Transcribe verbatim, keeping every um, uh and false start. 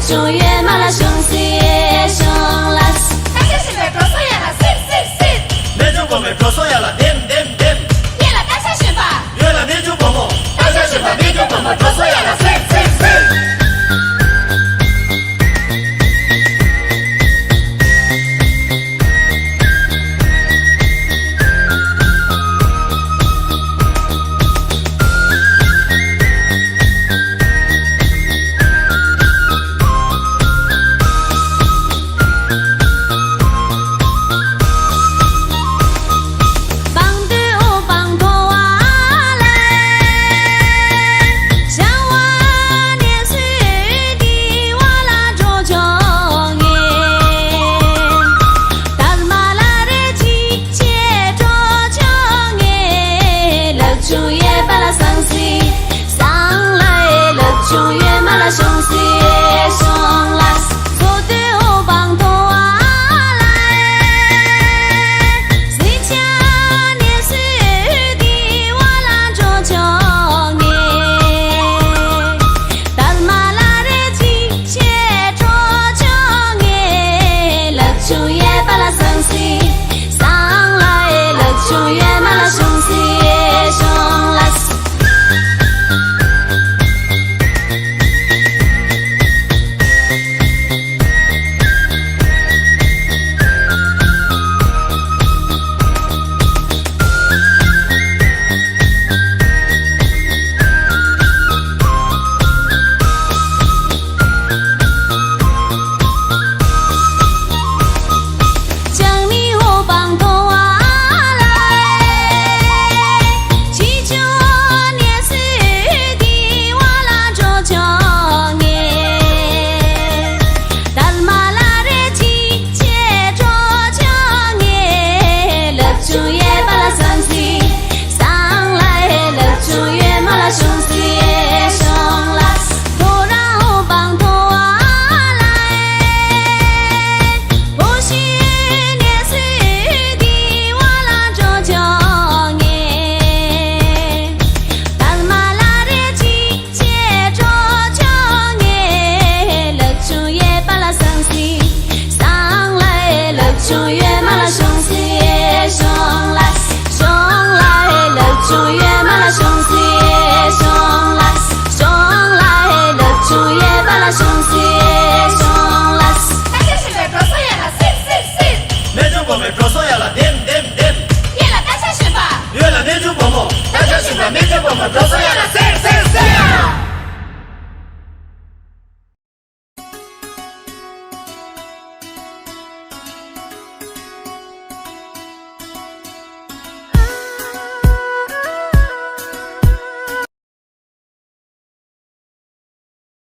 བྱུང་ཡོད་མ་ལ་བྱུང་སྲིད་བྱུང་ལ། སྐད་ཆ་ཤེས་པའི་འགྲོ་སོང་ཡ་ལ་སིབ་སིབ་སིབ། རྨད་བྱུང་གོང་མའི་འགྲོ་སོང་ཡ་ལ་ལྡེམ་ལྡེམ་ལྡེམ། སྙན་ལ་སྐད་ཆ་ཤེས་པ། ཡོད་ལ་རྨད་བྱུང་སྒོར་མོ། སྐད་ཆ་ཤེས་པ་རྨད་བྱུང་སྒོར་མོ་འགྲོ་སོང་ཡ་ལ་སིབ་སིབ་སིབ། རྨད་བྱུང་གོང་མའི་འགྲོ་